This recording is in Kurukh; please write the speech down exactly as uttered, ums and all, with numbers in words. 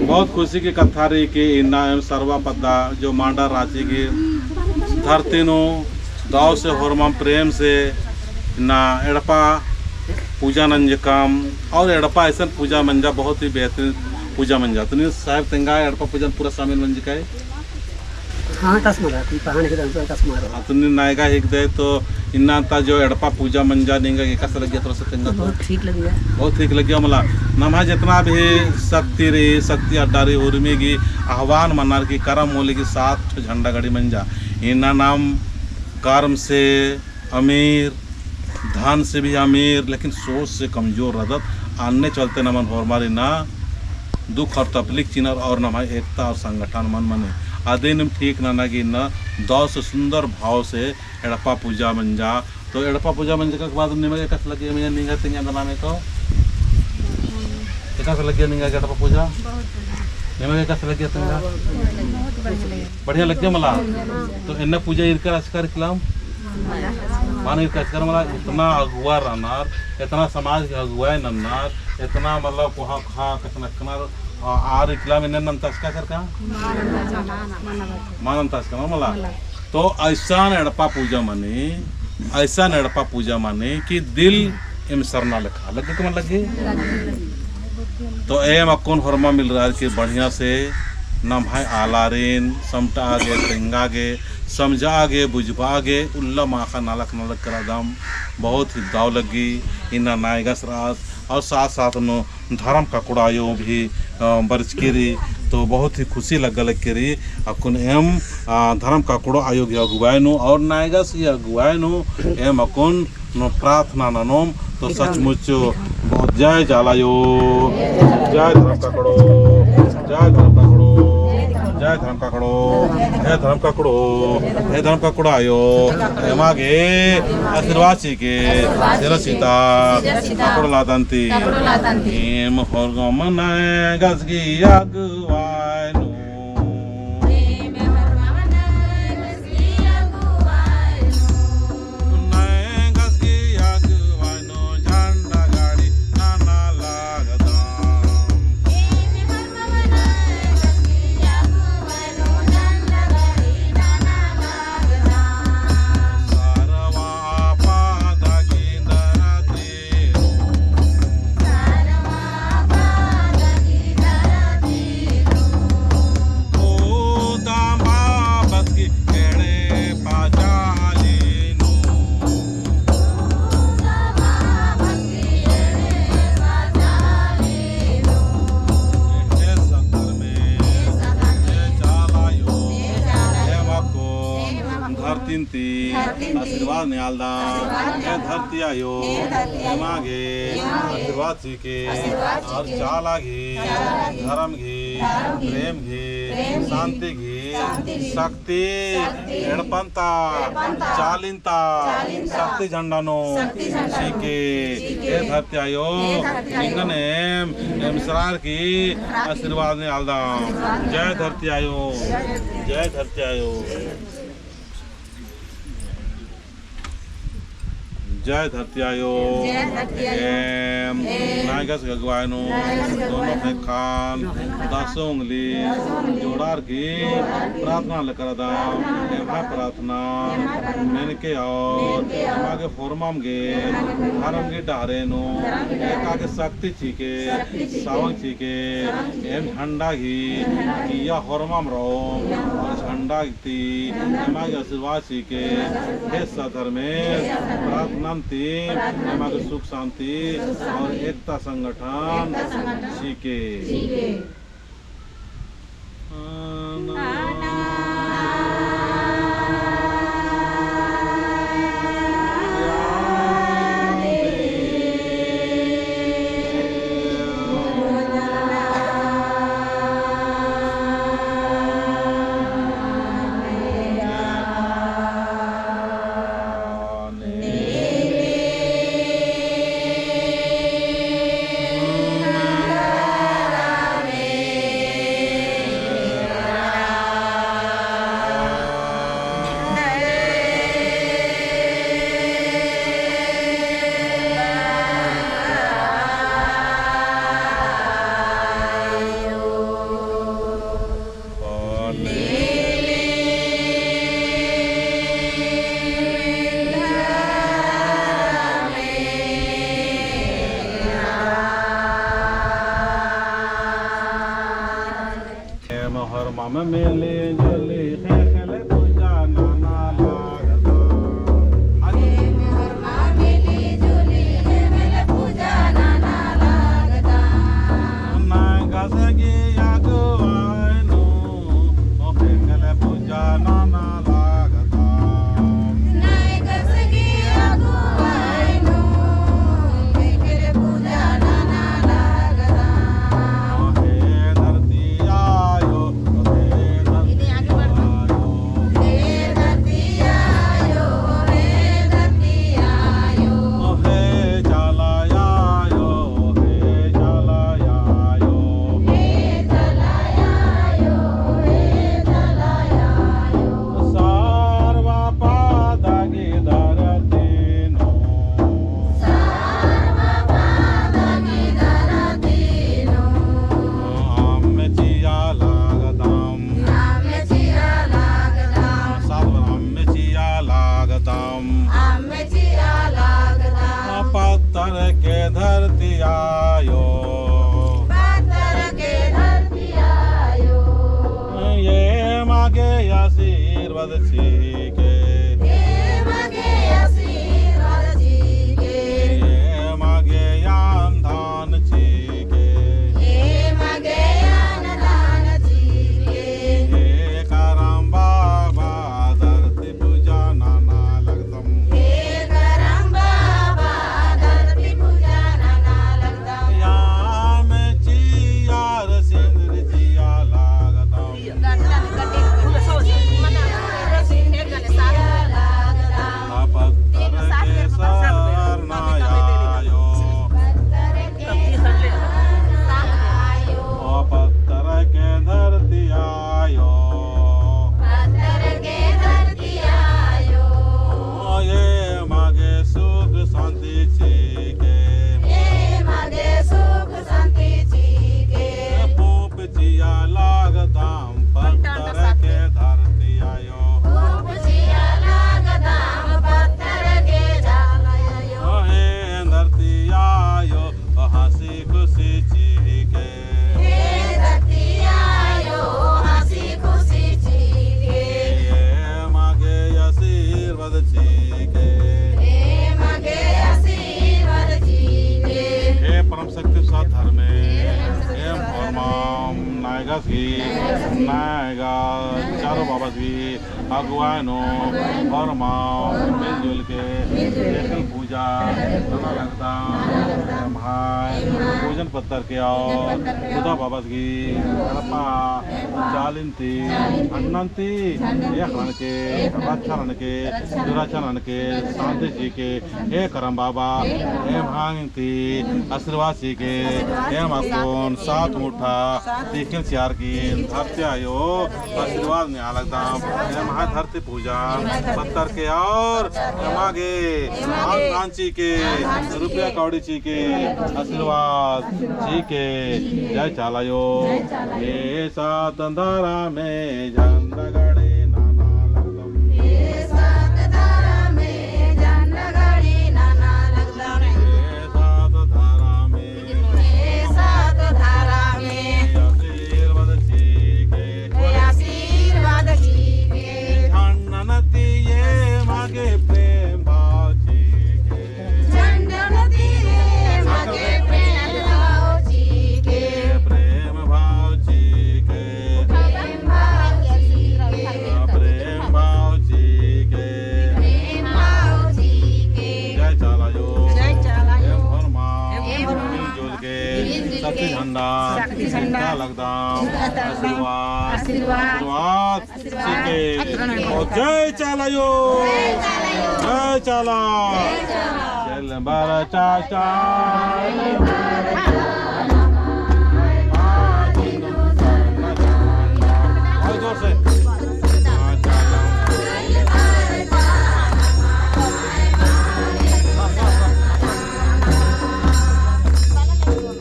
बहुत खुशी की कत्था रई कि इन्ना एम सरवा पद्दा जो मांडर राँची की धरती नू दव से होरमम प्रेम से इन्ना एड़पा पूजा नंजकम और एड़पा अइसन पूजा मंजा, बहुत ही बेहतरीन पूजा मंजा। तो नीन साहेब तेंगा एड़पा पूजन पूरा शामिल मंजकय। हाँ, एकासे मला, ती पहान के दंसो एकासे मला। हाँ, तो नीन नैगा हिकदय तो इन्ना ता जो एड़पा पूजा मंजा निंगा एकासे लग्गिया थोड़ा सा तेंगा तो। बहुत ठीक लग्गिया। बहुत ठीक लग्गिया मला। नम्है जेतना भी शक्ति रई, शक्ति अड्डा रई, उर्मी गही आह्वान मन्नर की करम मूली गही सात ठो झंडा गड़ी मंजा। इन्ना नाम कर्म से अमीर, धन से भी अमीर, लेकिन सोच से कमजोर रअदत। अन्ने चलते नमन होरमर इन्ना दुख और तकलीफ चिअनर और नम्है एकता और संगठन मल मनी। अदिन नीम ठीक नना गे इन्ना दव से सुंदर भाव से एड़पा पूजा मंजा। तो एड़पा पूजा मंजका के बाद निमा गे एकासे लग्गिया मइय्याँ निंगा तेंगा दना में तो? एकासे लग्गिया निंगा गे एड़पा पूजा? बहुत बढ़िया। निमा गे एकासे लग्गिया तेंगा? बहुत बढ़िया लग्गिया। बढ़िया लग्गिया मला? तो एन्ने पूजा ईरकर आचकर इकलम? मल ईरकर आचकर मला, इतना अगुवा रअनर, इतना समाज के अगुवाई नन्नर, इतना मतलब कोहा खा कछनखनर, आ, आर इकलम एन्ने नन्तचका आचकर का? मल नन्तचका मला। तो अइसन एड़पा पूजा मनी, अइसन एड़पा पूजा मनी कि दिल एम सरना लेखा लग्गे के मल लग्गे। तो एम अक्कुन होरमा मिलरअर की बढ़िया से नम्है आलारिन समटआ गे, तेंगा गे, समझआ गे, बुझबआ गे, उल्ला माख़ा नलख नलख करदम। बहुत ही दव लग्गी इन्ना नैगस रअस और साथ साथ नू धरम काकड़ो आयो भी, अ, बरचकी रई, तो बहुत ही खुशी लग्गा लग्गी रई। अक्कुन एम, अ, धरम काकड़ो आयो गही अगुवाई नू और नैगस गही अगुवाई नू एम अक्कुन नू प्रार्थना ननोम, तो सचमुच बहुत जय चाला आयो, जय धरम काकड़ो, जय धरम काकड़ो, जय धरम काकड़ो, हे धरम काकड़ो, हे धरम काकड़ो आयो, एमा गे आशीर्वाद चिके, सिरा सीता, काकड़ो लादंती। एम होरमम नैगस गही अगुवाई नू। नैगस गही अगुवाई नू झंडा गाड़ी नना लगदम। सरवा पद्दा गही धरती नू। सरवा पद्दा गही धरती नू। ओ दामा बस की एड़पा चाली नू। ओ दामा बस की एड़पा चाली नू। हे सत धर्मेस, हे चाला आयो, हे माको धरतीन ती आशीर्वाद नेआलदम। हे धरती आयो, एमा गे आशीर्वाद चिके, और चाला गही, धरम गही, प्रेम गही, शांति गही, शक्ति एड़पन ता, चालिन ता, शक्ति झंडा नू चिके। हे धरती आयो, निंगन एम, एम सरना की आशीर्वाद नेआलदम। जय धरती आयो, जय धरती आयो। जय धरती आयो। एम नैगस गही अगुवाई नू दोनों ख़ेक्खन दसों उंगली जोड़ार की प्रार्थना ले करदम। एम्है प्रार्थना मेनके और एमा गे होरमम गे धरम गही डहरे नू एका गे शक्ति चिके, सावंग चिके। एम झंडा गही किइय्या होरमम रओम और झंडा ती एमा गे आशीर्वाद चिके। हे सत धर्मेस, प्रार्थनन ती एमा गे सुख शांति और एकता संगठन चिके। होरमर मिली जुली ख़ेख़ेल पूजा नना लगदम। होरमर मिली जुली ख़ेख़ेल पूजा नना लगदम। नैगस गही अगुवाई नू ख़ेख़ेल पूजा नना लगदम। नैगस गही अगुवाई नू ख़ेख़ेल पूजा नना लगदम। हे धरती आयो, हे धरती आयो, हे धरती आयो, हे धरती आयो। हे चाला आयो, हे चाला आयो, हे चाला आयो, हे चाला आयो। सर्व पद्द गही धरती नू। सर्व पद्द गही धरती नू। अम्म चिआ लगदम। अम्म चिआ लगदम। सात बार अम्म चिआ लगदम। अम्म चिआ लगदम। पत्थर के धरती आयो। पत्थर के धरती आयो। एमा गे आशीर्वाद चिके। एमा गे आशीर्वाद चिके। एमा गे अन्न दान चिके। एमा गे अन्न दान चिके। हे करम बाबा धरती पूजा नना लगदम। हे करम बाबा धरती पूजा नना लगदम। अम्म चिआ आर सिंदरी चिआ लगदम। पत्थर के सरना आयो। पत्थर के सरना आयो। पत्थर के धरती आयो। पत्थर के धरती आयो। एमा गे सुख शांति चिके। एमा गे सुख शांति चिके। पूंप चिआ लगदम पत्थर के धरती आयो। पूंप चिआ लगदम पत्थर के धरती आयो। हे धरती आयो, हँसी खुशी चिके। हे धरती आयो, हँसी खुशी चिके। एमा गे आशीर्वाद चिके। एमा गे आशीर्वाद चिके। हे परम शक्ति प्रसाद धर्मे, एम होरमर नैगस गही, नैगस चारो बाबस गही अगुवाई नू होरमर मिलजुल के ख़ेख़ेल पूजा नना लगदम। एम्है पूजन पत्थर के और बुधा बाबस गही एड़पा चालिन ती, झंडन ती, ख़ेख़ेलन के, रच्छालन के, सुरच्छालन के, शांति चिके। हे करम बाबा, एम्है ती आशीर्वाद चिके, एम अक्कुन सात मुठा तीखिल चिअर की धरती आयो आशीर्वाद नेआ लगदम। एम्है धरती पूजन पत्थर के और एमा गे अन्न दान चिके, रुपया कौड़ी चिके, आशीर्वाद चिके। जय चाला आयो। हे सात धरमे झंडा गड़ी नना लगदम। हे सात धरमे झंडा गड़ी नना लगदम। हे सात धरमे। हे सात धरमे। आशीर्वाद चिके। आशीर्वाद चिके। झंडन ती एमा गे प्रेम भाव चिके। झंडन ती एमा गे प्रेम भाव चिके। प्रेम भाव चिके। प्रेम भाव चिके। प्रेम भाव चिके। प्रेम भाव चिके। जय चाला आयो। जय चाला आयो। एम होरमर। एम होरमर। मिलजुल के। मिलजुल के। शक्ति झंडा। शक्ति झंडा। लगदम। आशीर्वाद। आशीर्वाद। आशीर्वाद। चिके। और जय चाला आयो। जय चाला। जय चाला। जय चाला।